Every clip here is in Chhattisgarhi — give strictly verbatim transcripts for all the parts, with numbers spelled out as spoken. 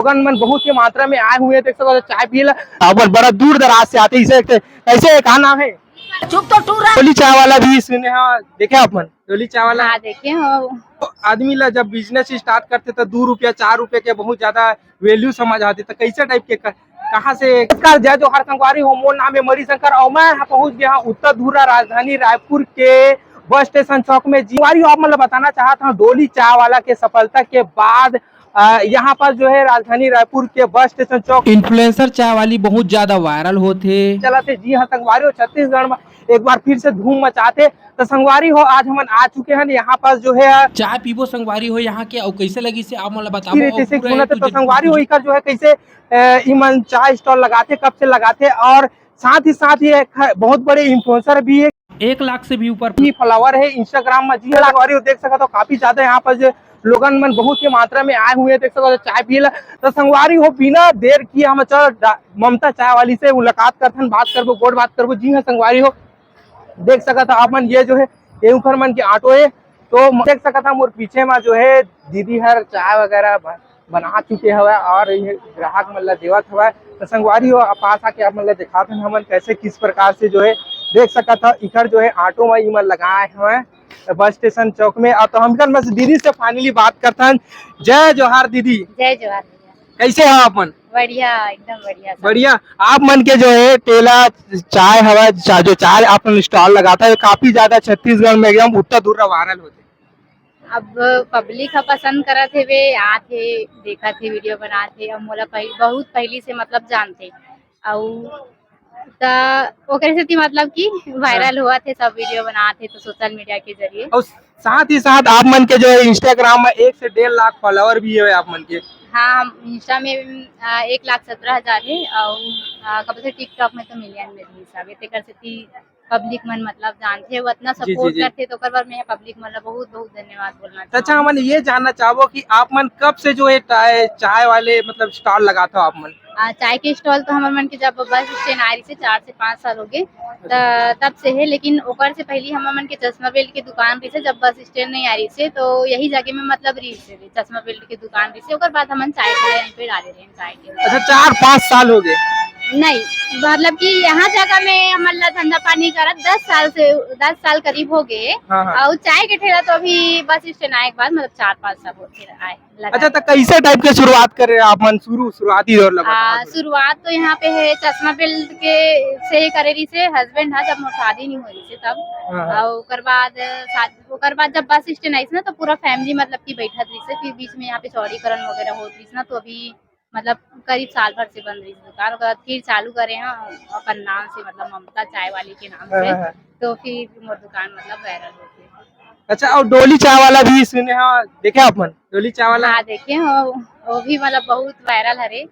लोगन मन बहुत ही मात्रा में आए हुए हैं, देख सकत हो, चाय पिए ला। अपन बड़ा दूर दराज से आते हैं, इसे कैसे, का नाम है? चुप तो टूरा। डोली चाय वाला भी सुने हैं, देखे आप मन? डोली चाय वाला। हाँ, देखे हो। तो आदमी ला जब बिजनेस स्टार्ट करथे, तो दू रुपया, चार रुपया के बहुत ज्यादा वैल्यू समझ आथे। तो कैसे टाइप के क-, कहाँ से? नमस्कार, जय जोहार संगवारी हो, मोर नाम है मणिशंकर और मैं यहाँ पहुँच गया हूँ उत्तर धुर्रा राजधानी रायपुर के बस स्टेशन चौक में। जी संगवारी हो, आप मन ला बताना चाहत हूँ, डोली चाय वाला के सफलता के बाद अ, यहाँ पर जो है राजधानी रायपुर के बस स्टेशन चौक इन्फ्लुएंसर चाय वाली बहुत ज्यादा वायरल होत हे। चलत हे। जी हाँ संगवारी हो, छत्तीसगढ़ में एक बार फिर से धूम मचात हे। तो संगवारी हो, आज हमन आ चुके हैं यहाँ पास जो है चाय पीबो संगवारी हो यहाँ के, अउ कैसे लगिस हे आप मन ला बताबो, अउ रीति से पूरा सुनत हे। तो संगवारी हो, इकर जो है कैसे, अ, इमन चाय स्टॉल लगाथे, कब से लगाथे और साथ ही साथ ये एक बहुत बड़े इन्फ्लुएंसर भी है। एक लाख से भी ऊपर भी फॉलोअर है Instagram में। जी हाँ, संगवारी हो, देख सकत हो काफी ज्यादा यहाँ पर जो लोगन मन बहुत ही मात्रा में आए हुए हैं, देख सकत हो चाय पिए ला। तो संगवारी हो, बिना देर किए हम चल डा-, ममता चाय वाली से मुलाकात करथन, बात करबो, गोठ बात करबो। जी हाँ संगवारी हो, देख सकत हो आप मन, ये जो है ये उखर मन के ऑटो है। तो देख सकत हो मोर पीछे में जो है दीदी हर चाय वगैरह ब-, बना चुके हवय और ये ग्राहक मन ला देवत हवय। तो संगवारी हो, आप पास आके आप मन ला दिखात हन हमन कैसे किस प्रकार से जो है देख सकत हो इखर जो है ऑटो में इमन लगाए हवय बस स्टेशन चौक में। और तो हम इखर बस दीदी से फाइनली बात करथन। जय जोहार दीदी। जय जोहार भैया। कैसे हो आप मन? बढ़िया, एकदम बढ़िया सब। बढ़िया। आप मन के जो है ठेला चाय हवय, चा-, जो चाय आप मन स्टॉल लगात हव, काफी ज्यादा छत्तीसगढ़ में एकदम उत्तर धुर्रा वायरल होथे। अब पब्लिक ह पसंद करत हेवे, आत हे, देखत हे, वीडियो बनात हे। अब मोला पहि-, बहुत पहिली से मतलब जानथे, अउ त ओकरे सेती मतलब कि वायरल होवत हे, सब वीडियो बनात हे तो सोशल मीडिया के जरिए। अउ साथ ही साथ आप मन के जो है Instagram में एक से डेढ़ लाख फॉलोअर भी है आप मन के। हाँ, हम Insta में, अ, एक लाख सत्रह हजार हे, अउ, अ, कब से TikTok में तो मिलियन में भी हिसाब हे, तेकर सेती पब्लिक मन मतलब जानथे, वो इतना जी, जी, सपोर्ट जी। करथे, तो ओकर बर मैं पब्लिक मन ला बहुत, बहुत धन्यवाद बोलना तो अच्छा, चाहूँ। हमन ये जानना चाहबो कि आप मन कब से जो है चाय, चाय वाले मतलब स्टॉल लगात हो आप मन? आ, चाय के स्टॉल तो हमर मन के जब बस स्टैंड आए रहिसे, चार से पाँच साल हो गए, त-, तब से है। लेकिन ओकर से पहले हमर मन के चश्मा बेल्ट के दुकान रहिसे, जब बस स्टैंड नहीं आए रहिसे, तो यही जगह में मतलब रहिसे, चश्मा बेल्ट के दुकान रहिसे। ओकर बाद हमन चाय ठेला यहीं पे डाले रहे। चाय के। अच्छा, चार पाँच साल हो गए? नहीं, मतलब कि यहाँ जगह में हमन ला धंधा पानी करत दस साल से, दस साल करीब हो गए। हाँ, हाँ। और चाय के ठेला तो अभी बस स्टैंड आए के बाद मतलब चार पाँच साल होते आए लगा। अच्छा, तो कैसे टाइप के शुरुआत करे आप मन? शुरू, शुरुआती दौर ला आ, बताओ थोड़ा। शुरुआत तो यहाँ पे है चश्मा बेल्ट के से ही करे रहिसे, हस्बैंड है जब मोर शादी नहीं हो रहिसे तब। हाँ, हाँ। और ओकर बाद शाद-, ओकर बाद जब बस स्टैंड आइस ना तो पूरा फैमिली मतलब कि बैठत रहिसे, फिर बीच में यहाँ पे चौड़ीकरण वगैरह होत रहिस ना तो अभी मतलब करीब साल भर से बंद रहिस दुकान, ओकर बाद फिर चालू करे हैं अपन नाम से, मतलब ममता चाय वाली के नाम से। हाँ, हाँ। तो फिर मोर दुकान मतलब वायरल होके। अच्छा, और डोली चाय वाला भी सुने हैं, देखे आप मन? डोली चाय वाला? हाँ, देखे हो, वो भी मतलब बहुत वायरल हरे,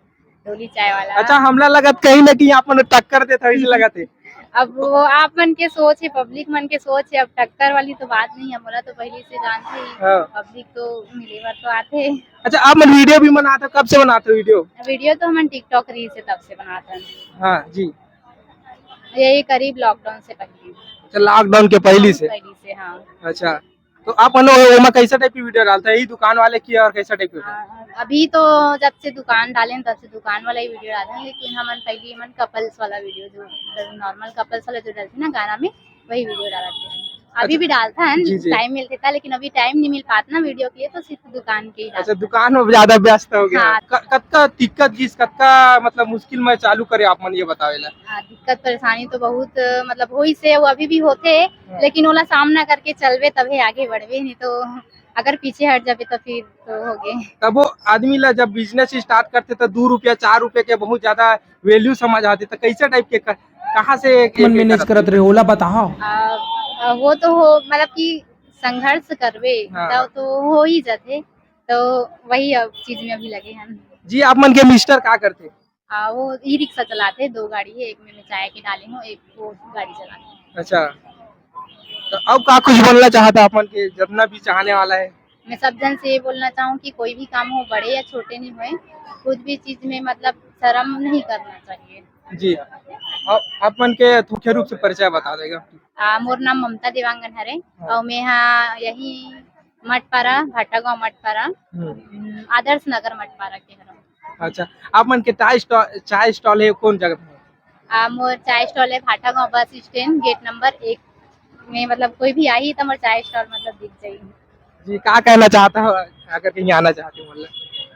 डोली चाय वाला। अच्छा, हमला लगत कहीं ना कहीं आप मन टक्कर देत हो, ऐसे लगत है। अब वो आप मन के सोच है, पब्लिक मन के सोच है, अब टक्कर वाली तो बात नहीं है, मोला तो पहले से जानते ही, हाँ। पब्लिक तो मिले बार तो आते हैं। अच्छा, आप मन वीडियो भी बनाते हो, कब से बनाते हो वीडियो? वीडियो तो हमन TikTok रील से तब से बनाते हैं। हाँ जी। यही करीब लॉकडाउन से पहले। अच्छा, लॉकडाउन के पहले से? पहले से, हाँ। अच्छा, तो आप मन ओ-, ओमा कैसा टाइप की वीडियो डालता है, यही दुकान वाले की और कैसा टाइप की? हाँ, अभी तो जब से दुकान डाले हैं, तब से दुकान वाला ही वीडियो डालते हैं, लेकिन हमन पहले हमन कपल्स वाला वीडियो, जो नॉर्मल कपल्स वाला जो डालते हैं ना गाना में, वही वीडियो डालते हैं। अभी अच्छा। भी डालता है, जी, जी। टाइम मिलते था, लेकिन अभी टाइम नहीं मिल पाता ना वीडियो के लिए, तो सिर्फ दुकान के ही अच्छा, डालता है। दुकान में ज्यादा व्यस्त हो गया। हाँ। क-, कतका दिक्कत गिस, कतका मतलब मुश्किल में चालू करे आप मन, ये बतावे ला। हाँ, दिक्कत परेशानी तो बहुत, मतलब होइस हे, वो अभी भी होथे, हाँ। लेकिन ओला सामना करके चलबे तभे आगे बढ़बे, नहीं तो अगर पीछे हट जाबे तो फिर तो हो गए। तब वो आदमी ला जब बिजनेस स्टार्ट करथे तो दू रुपया, चार रुपया के बहुत ज्यादा वैल्यू समझ आथे, तो कैसे टाइप के क-, कहाँ से एक, मन एक, एक मैनेज करत करत रहे, ओला बताओ। आ, आ, वो तो हो, मतलब कि संघर्ष करबे, हाँ। तब तो हो ही जाथे, तो वही अब चीज में अभी लगे हैं। जी, आप मन के मिस्टर का करथे? आ, वो ई रिक्शा चलाथे, दो गाड़ी है, एक में मैं चाय के डाली हूँ, एक वो गाड़ी चलाथे। अच्छा, तो अब का कुछ बोलना चाहता अपन के जितना भी चाहने वाला है? मैं सब जन से ये बोलना चाहूँ कि कोई भी काम हो, बड़े या छोटे नहीं होए, कुछ भी चीज में मतलब शर्म नहीं करना चाहिए। जी, अब अपन के मुख्य रूप से परिचय बता देगा। आ, मोर नाम ममता देवांगन हरे, हाँ। और मैं यहाँ यही मठपारा, भाटागांव मठपारा, हम्म। हम्म, आदर्श नगर मठपारा के हरौं। अच्छा, आप मन के चाय स्टॉल, चाय स्टॉल है कौन जगह पे? आ, मोर चाय स्टॉल है Bhatagaon bus stand, gate number एक में। मतलब कोई भी आही तो मोर चाय स्टॉल मतलब दिख जाही। जी, का कहना चाहता हो अगर कहीं आना चाहते हो मतलब?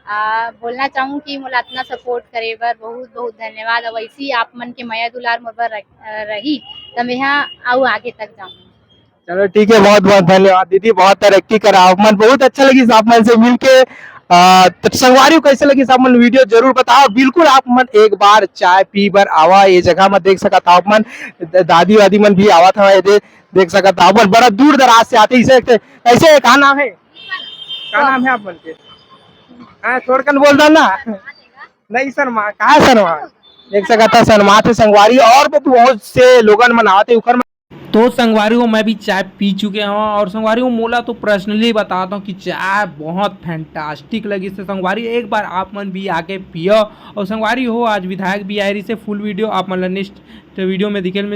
आ, बोलना चाहूँ कि मोला इतना सपोर्ट करे बर बहुत बहुत धन्यवाद। और वैसे ही आप मन के मया दुलार मोर बर रख- रही, तो मैं यहाँ आऊ आगे तक जाऊँ। चलो ठीक है, बहुत बहुत धन्यवाद दीदी, बहुत तरक्की करा आप मन। बहुत अच्छा लगिस आप मन से मिलके। आ, तो संगवारी हो, कैसे लगिस आप मन वीडियो जरूर बताओ। बिल्कुल आप मन एक बार चाय पी बर आवा, ये जगह में देख सकत आप मन द- दादी वादी मन भी आवत हवा, ये दे, देख सकत आप मन बड़ा दूर दराज से आते। इसे कैसे, का नाम है, का नाम है आप मन के? हाँ, थोड़कन बोल दो ना। नहीं शर्मा, कहाँ शर्मा? देख सकत हा शर्मा थे संगवारी, और भी बहुत से लोगन मन आते उखर में। तो संगवारी हो, मैं भी चाय पी चुके हूँ और संगवारी हो, मोला तो पर्सनली बताता हूँ कि चाय बहुत फैंटास्टिक लगिस हे संगवारी। एक बार आप मन भी आके पियो। और संगवारी हो, आज विधायक भी आए रहिस हे, फुल वीडियो आप मन ला नेक्स्ट वीडियो में दिखे ल मिल